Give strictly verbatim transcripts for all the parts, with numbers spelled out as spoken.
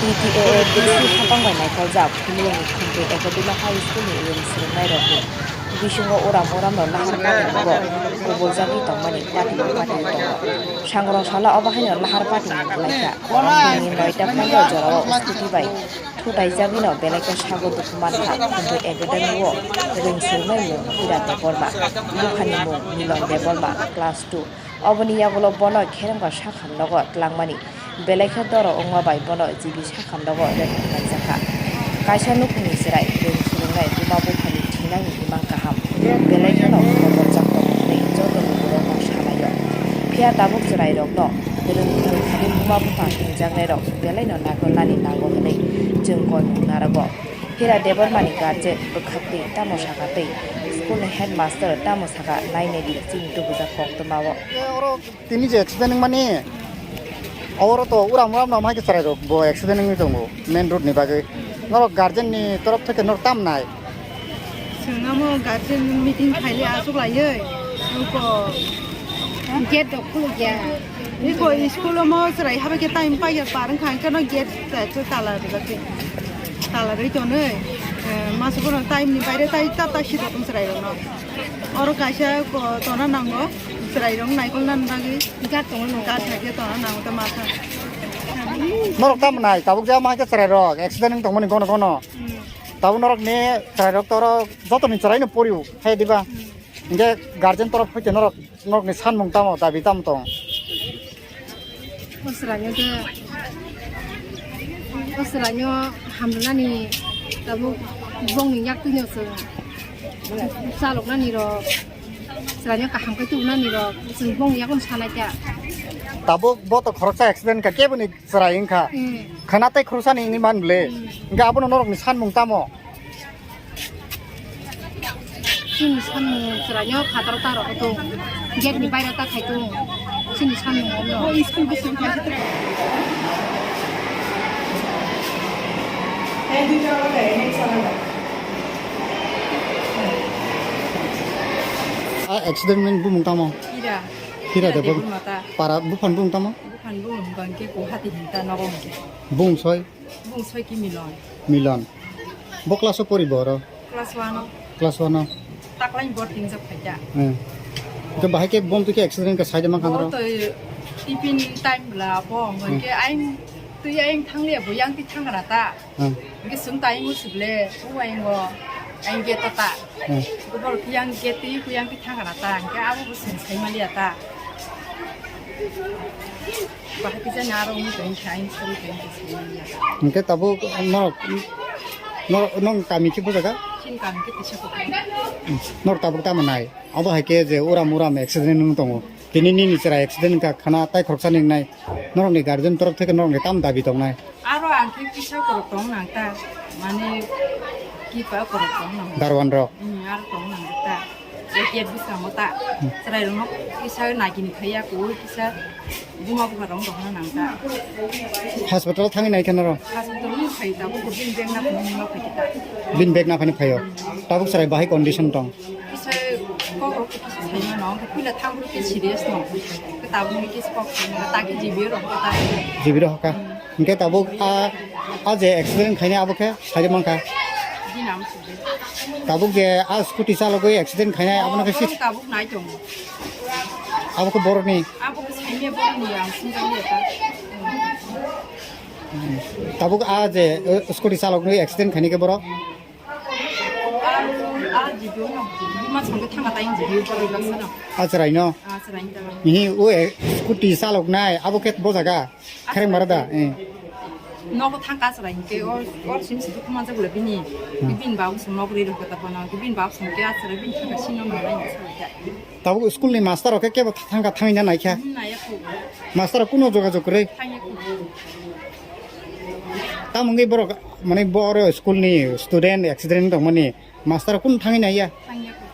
T T A A D C hapang bai naikoljak Phulwani Khumtwi Academy High School ni wng swrwngnairokni bisingo uram uramno nahar patimungbo kubuljagwi tongmani patimung patimung tongo. Sangrong salo obo haino nahar patimung khlaikha. Hwnwi noita pondro jorao scooty bai thutaijagwino belai khe sago dukhu mankha Khumtwi Academy o wng swrwngnai mung Hira Debbarma, buphani mung Milon Debbarma, class two. Oboni yagulo bono kheremga sakhamnogo tlangmani belai khe doro wngma bai bono G B sakhamnogo rekhok naijakha. Kaisa nukhungni chwrai bwrwi phwrwngnai buma buphani thinangni imang kaham belai kheno koborjak tongo hwnwi joto lukurokno salaio. Phiya tabuk chwrairokno bwrwi phwrwngthani buma bupha swngjaknairok belaino naikolnani nango hwnwi chwng koimung narago. Hira Debbarmani guardian bwkhaktwi tamo sakha tei school ni headmaster tamo sakha, nainedi chini tubujak koktwmao. Tini je accident wngmani, oro to uram uram no mai khe chwrai rok bo accident wngwi tongo main road ni bagwi. Norok guardian ni torof theke norok tam nai? Chwng amo guardian meeting khaile aswk laiwi, nuko gate rok khulukya. Niko school o mo chwrai habai khe time paikha, par wngkha, hwnkhe no gate ta-, ta-, tala rijak khe. Tala rwi tonwi, eh, masa bono time ni baire tai ta ta si tong chwrai rok no. Oro kaisa ko tona nango, chwrai rok naikolna bagwi. Gat tongo no. Gat hai khe tona nango ta masa. Norok tamo nai, tabuk jaya ma khe chwrai rok accident wng tongmani gono gono. Hmm. Tabuk norok ni chwrai rok toro joto ni chwrai no poriu hai diba. Hmm. Hingke guardian torof hoite norok, norok ni sanmung tamo, dabi tamo tong? O chwraino khe, o chwraino hamrwnani tabuk bongni yaktwino chwng chaloknani rok, chwraino kaham khe tubunani rok, chwng bongni yakono sanai kha. Tabuk bo to khoroksa accident kha, keboni chwrai wngkha. Hmm. Khana tei khoroksa ni wngwi man bwle. Hmm. Hingke abono norok ni sanmung tamo? Chini samung chwraino phataro ta rw tong, gate ni bairo ta khai tong, chini samung omno. A accident ni bumung tamo? Hira. Hira Hira de bum. Debbarma ta. Para buphani bumung tamo? Buphani bumung bangke ko hati hinta nogo hingke. Bumung soi? Bumung soi ki Milon. Milon. Bo class o pori bo oro? Class one o. Class one o. Taklai bor tingjak phaikha. Hmm. Ke bahai ke bom tu ke accident ka side ma khandro? Bo to tiffin time bla bo. Hmm. Ke aing tui aing thangle bo yang ti thangra ta. Hmm. Hingke chwng ta ayang o sibole, o ayang o, ayang gate o ta. Hmm. Borok yang gate twi, yang twi thang kana ta, hingke abo bo chwng sai maliya ta. Bahai kisa ni aro wngwi tong kha, ayang sori tong kha sai maliya. Hingke tabuk norok, norok, nong kami khe bujaga? Chini kami khe tisa kok. Hmm. Norok tabuk tamo nai? Abo hai khe je uram uram accident wng tongo. Tini nini chwrai accident wngkha khana tai khoroksa ni wngnai. Norokni guardian torof theke norokni tam dabi tongnai? Aro ang khe kisa korok tong nang ta, mane kipa korok tong nang. Darwan rok? Hmm, aro tong nang ta. Etiat bwskango ta. Hmm. Chwrai rokno kisa nagini phaiya, koi kisa buma bupha rok rokno nang ta. Hospital thangwi nai khe norok? Hospital ni phai ta, ko bin bag na phai ni ma phai ta. Bin bag na phai ni phaio. Tabuk chwrai bahai condition tong? Kisa kok rok kisa sai mano, puila thang rok khe serious no. Tabuk ni kisa kok sai mano, ta khe G B rok ta. G B rok ka. Hingke tabuk a, a je accident khainai abo khe sai mankha. Dinam sudi. Tabuk je a scooty chalogwi accident khainai abono khe sis- Tabuk nai tongo. Abo khe borokni? Abo khe saimya borokni, ang sinjak liya ta. Tabuk a je, eh, scooty chalogwi accident khainai khe borok? Ar, ar G B o no. Buma songke thanga tai G B o borok baksa no. A chwrai no? A chwrai no. Ihi o, eh, scooty chaloknai abo khe bo jaga? Khereng mara da, eh. Nogo thang ka chwrai hingke, or, or sim si dukhu manjak bole bini. Hmm. Bini bab song nok ri rok ta kono, bini bab song ke a chwrai bini thang ka sino manai ni chwrai ta. Tabuk school ni master rok khe kebo thang ka thangwi na naikha? Hmm, naiya khu. Master rok kuno jogajog kwrwi? Thangya khu. Tamo wngwi borok, mane, bo oro school ni student accident tongmani master rok kuno thangwi naiya? Thangya khu.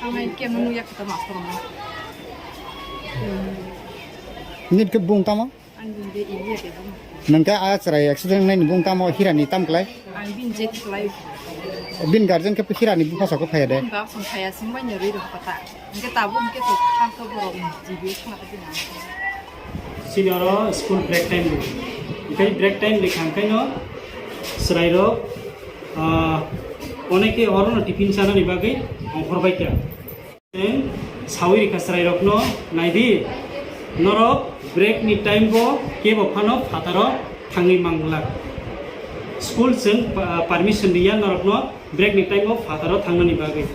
Thangnai kebo nukya khu ta master rok. Nini khe bung tamo? Ang bini de iya de bung. Nang khe a chwrai accident nai ni bung tamo hirani tam klai? Ang bini je klai. Bin guardian khe hirani bupha sako phaya de? Bini bab song phaya sing bai ni rwi rok pata. Hingke tabuk hingke to thang to borok G B o thangna ta bini. Sini oro school break time ni. Tei break time rikha hwnkhe no chwrairok, ah, oneke orono tiffin chanani bagwi ongkhorbaikha. Chwng sawi rikha chwrairokno, "Naidi, norok break ni time bo kebo phano phataro thangwi manglak. School chwng pa-, permission riya norokno break ni time o phataro thangnani bagwi."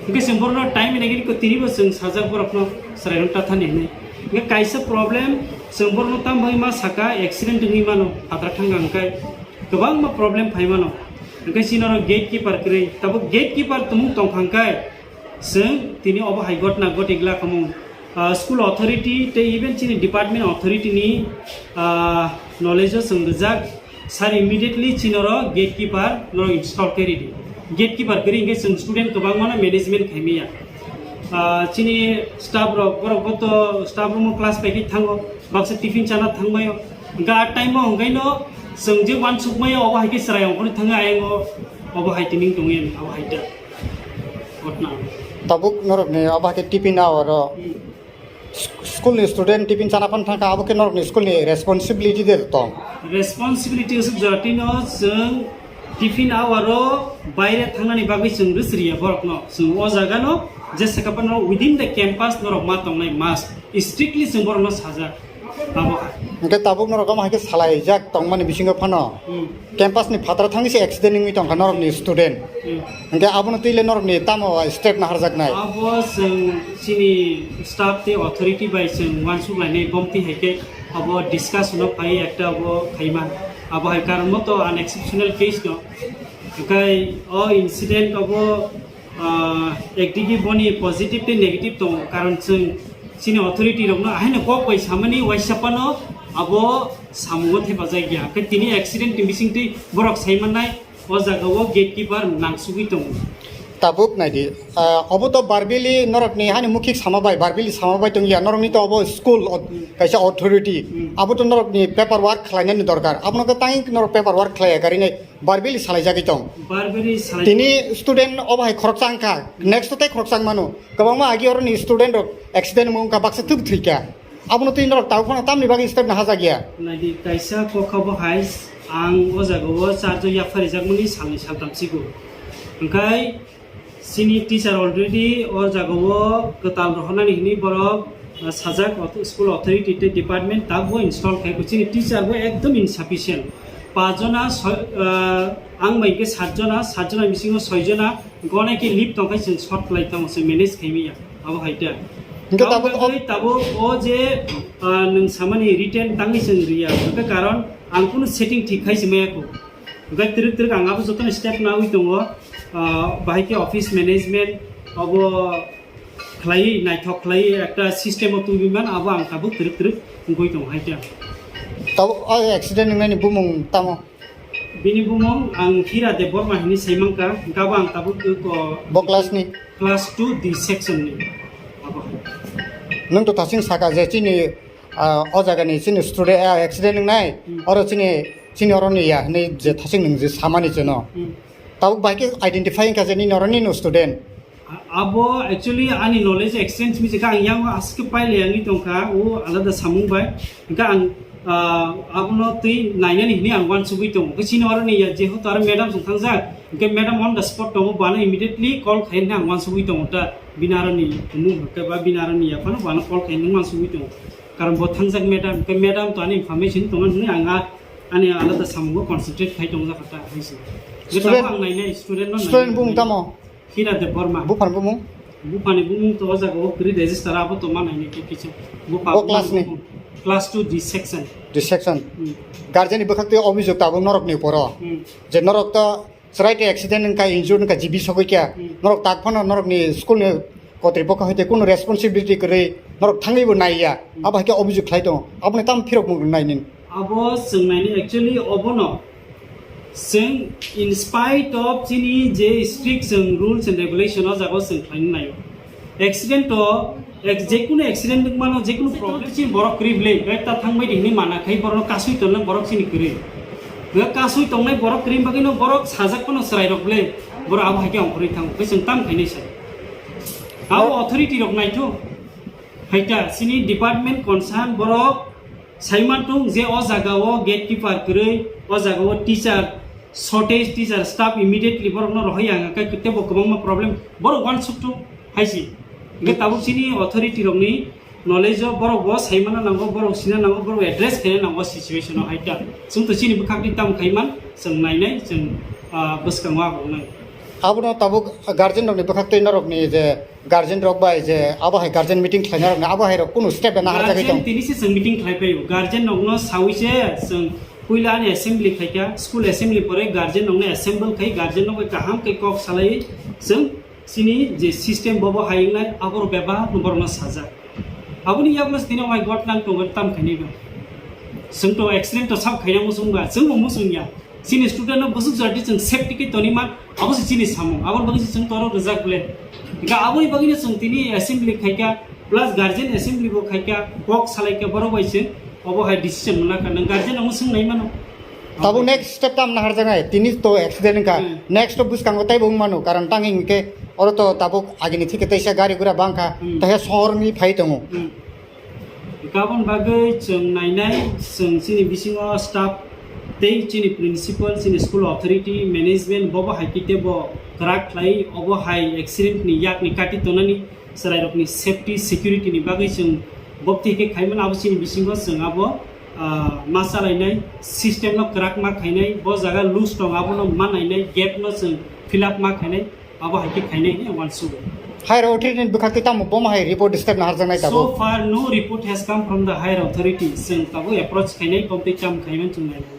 Hwnkhe chwng borokno time ni gini ko tini bo chwng sajak borokno chwrairok tathani hwnwi. Hwnkhe kaisa problem chwng borokno tamo bagwi ma saka, accident wngwi mano phataro thangkha hwnkhe kwbangma problem phai mano. Hwnkhe chini oro gate keeper kwrwi, tabuk gate keeper tongmung tongkha hwnkhe chwng tini obo hai gotna gotigla khamung. Ah, school authority tei even chini department authority ni, ah, knowledge o chwng rijak, sir immediately chini oro gate keeper norok install khe ridi. Gate keeper kwrwi hwnkhe chwng student kwbangma no management khai maya. Ah, chini staff rok, borok bo to staff room o class pai khe thango, baksa tiffin chana thangbaio. Hwnkhe a time o hwnkhe no chwng je uansuk maya, obo hai khe chwrai ongkhorwi thangwi ayang o, obo hai tini tongwi abo hai da. Tabuk norokni obo hai khe tiffin hour o sk-, school ni student tiffin chana phano thangkha, abo khe norokni school ni responsibility de tong. Responsibility aswk jora tino chwng tiffin hour o baire thangnani bagwi chwng rwchwriya borokno. Chwng o jaga no jesa khe phano within the campus norok ma tongnai must strictly chwng borokno sajak. Abo hai. Hwnkhe tabuk norok omo hai khe salaijak tongmani bisingo phano Hmm. campus ni phataro thangwi se accident wngwi tongkha norokni student. Hmm. Hwnkhe abono twi le norokni tamo step naharjaknai? Abo chwng chini staff tei authority bai chwng uansuk lainai, bomtwi hai khe abo discussion o phai ekta abo khaima. Abo hai karon mo to unexceptional case no. Hwnkhe o incident abo Ah, ekdigi boni positive tei negative tongo, karon chwng chini authority rokno ahaino kok bai samani waisa phano abo samungo thepajak ya. Hwnkhe tini accident ni bisingtwi borok sai mannai, o jaga o gatekeeper nangsugwi tongo. Tabuk naidi, ah, obo to Barbili norokni hani mukhik sama bai, Barbili sama bai tongya, norokni to obo school o-, kaisa authority, Hmm. abo to norokni paper work khlainani dorkar, abono to tangwi norok paper work khlaiya karinai. Barbili salaijagwi tong. Barbili salai- Tini student obo hai khoroksa wngkha, next o tei khoroksa wngmano. Kwbangma agi oroni student rok accident wngkha, baksa twk thwikha. Abono twi norok tabuk phano tamni bagwi step nahajak ya. Naidi kaisa kok kha bo hai, ang o jaga o charge o yapharijak mani salni saltam sigo. Hwnkhe Chini teacher already o jaga o kwtal rohornani hwnwi borok, ah, sajak auth-, school authority tei department tabuk bo install khai. Chini teacher bo ekdom insufficient. Pajona soi-, ah, ang bai khe satjona, satjona bisingo soijona gone khe leave tongkhai chwng short khlai tongo, chwng manage khai maya. Abo hai ta. Hwnkhe tabuk o- Tabuk o je, ah, nwng samani written tangwi chwng riya. Hwnkhe karon ang kunu setting thik khai se maya kho. Hwnkhe twrwk twrwk ang abo jotono step nawi tongo, ah, bahai khe office management abo khlaiwi, naithok khlaiwi ekta system o tubui man, abo ang tabuk twrwk twrwk wngwi tongo hai khe. Tabuk o accident wngnani bumung tamo? Bini bumung ang Hira Debbarma hinwi sai mankha, hwnkhe abo ang tabuk, uh, Bo class ni? Class two D section ni. Abo. Nwng to thasing saka je chini, ah, o jaga ni chini student, ah, accident wngnai, Hmm. Oro chini Chini oroni ya hinwi je thasing nwng je samani chwngno. Hmm. Tabuk bai khe identify wngkha je nini oroni no student. A-, abo actually ani knowledge exchange mi jikha ang yang aske paile yangwi tongkha o alada samung bai. Hwnkhe ang, ah, abono twi nainani hinwi ang uansugwi tongo. Hwnkhe chini oroni ya jehetu aro madam song thangjak. Hwnkhe madam on the spot tongo, bano immediately call khai hinwi ang uansugwi tongo ta. Bini aroni mung hwnkhe ba bini aroni ya phano bano call khai hinwi uansugwi tongo. Karon bo thangjak madam, hwnkhe madam to ani information tongo hinwi ang a Ani alada samungo concentrate khai tongjak kha ta hai se. Student, Tabuk ang nainai student no student nainai. Bung tamo? Hira Debbarma. Buphang bumung? Buphani bumung to o jaga o kwrwi register abo to ma nainai khe kisa. Bupha O class ni? Class two D section. D section. Hmm. Guardian ni bwkhak twi obhijog tabuk norok ni poro. Hmm. Je norok to Chwrai khe accident wngkha, injured wngkha, G B sogwi kha. Hmm. Norok tak phano norokni school ni kotripokho hai tei kunu responsibility kwrwi norok thangwibo naiya. Hmm. Abo hai khe obhijog khlai tongo. Aboni tamo phirok mung nai nini? Abo chwng naini actually obono chwng in spite of chini je strict chwng rules and regulation o jaga o chwng khlaina naio. Accident to, ex-, jekunu accident wngmano, jekunu problem. Chini borok kwrwi bwle, bag ta thangbai di hinwi mana khai borokno kasui tongnai borok chini kwrwi. Bwle kasui tongnai borok kwrwi bagwino borok sajak phano chwrairok bwle, borok abo hai khe ongkhorwi thango, khe chwng tam khainai sai. Abo authority rok naitho. Hai ta, chini department concern borok Saiman tung je o jaga o gatekeeper kwrwi, o jaga o teacher shortage, teacher staff immediately borok no rohoi ang kai kete bo kwbangma problem borok wansuk tung haisi. Hingke tabuk chini authority rokni knowledge o borok bo saimana nango, borok sina nango, borok address khaina nango situation o hai ta. Chwng to chini bwkhak ni tam khaiman chwng nainai chwng, ah, bwskango agongnai. Abono tabuk guardian rokni bwkhak twi norokni je guardian rok bai je abo hai guardian meeting khlaina rokni abo hai rok kunu step na harjagwi tong. Guardian tini se chwng meeting khlai paio. Guardian rokno sawi se chwng puila ani assembly khaikha, school assembly pore guardian rokno assemble khai, guardian rok bai kaham khe kok salai chwng chini je system bobo hai wngnai abo rok bebak no borokno sajak. Aboni yakno tini wai got nang tongo tam khainai ba. Chwng to accident to sab khaina muchung ba, chwng bo muchung ya. Chini student no bwswk jora di chwng safety khe toni man, abo se chini samung. Aboni bagwi se chwng toro rwjak ble. Hingkhe aboni bagwi no chwng tini assembly khaikha, plus guardian assembly bo khaikha, kok salaikha borok bai chwng obo hai decision mwnakha. Nang guardian no swng nai mano. Tabuk next step tam naharjaknai, tini to accident wngkha, Hmm. Next to bwskango taibo wng mano, karon tang hingkhe oro to tabuk agini thike teisa gari gura bangkha, Hmm. Teisa sohorni phai tongo. Hmm. Kabon bagwi chwng nainai, chwng chini bisingo staff tei chini principal, chini school authority, management, bobo hai khe tebo kwrak khlai, obo hai accident ni yakni kati tonani chwrairokni safety, security ni bagwi chwng bopti khe khaimano, abo chini bisingo chwng abo, ah, ma chalainai, system no kwrak ma khainai, bo jaga loose tong abono ma nainai, gap no chwng fill up ma khainai. Abo hai khe khainai hwnwi ang uansugo. Higher authority ni bwkhak twi tamo bomo hai report step naharjaknai tabuk? So far no report has come from the higher authority. Chwng tabuk approach khainai, kom tei kam khaimani chwng nainai.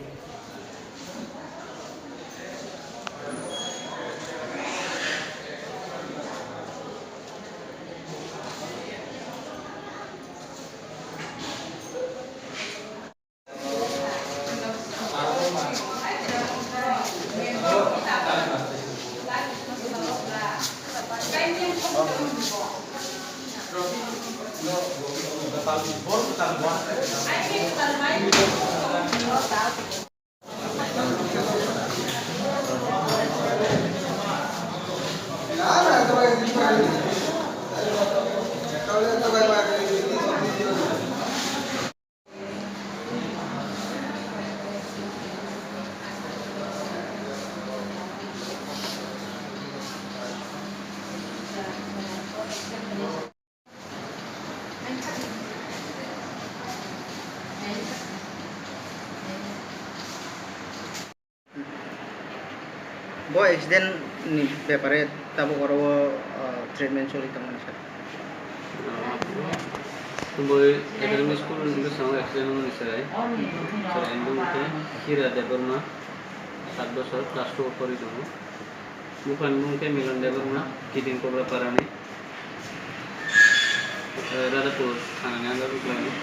Bo accident ni bepare tabuk oro o, ah, treatment choli tongmani sir. Ah, bo academic school ni bwskango accident wngmani chwrai. Chwrai ni bumung khe Hira Debbarma, sat bosor, class two o pori tongo. Buphani bumung khe Milan Debbarma, Kiding Kobrapara ni. Eh, Radhapur thana ni under o khlaio.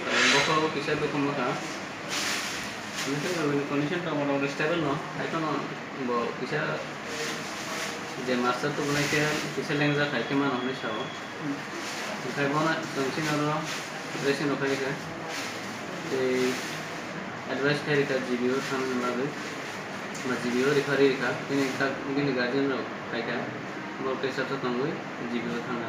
Eh, bokhorok kisa dukhum wngkha. Hwnwi khe condition tong motamoti stable no, hai phano bo kisa je master tubunai khe kisa lengjak hai khe mano hwnwi sao. Hwnkhe bono chwng chini oro dressing rok khai kha. Tei advice khai rikha G B o thangna bagwi. Ba G B o refer rikha, bini kak-, bini guardian rok phaikha, borok tei chapsa tongwi G B o thangna.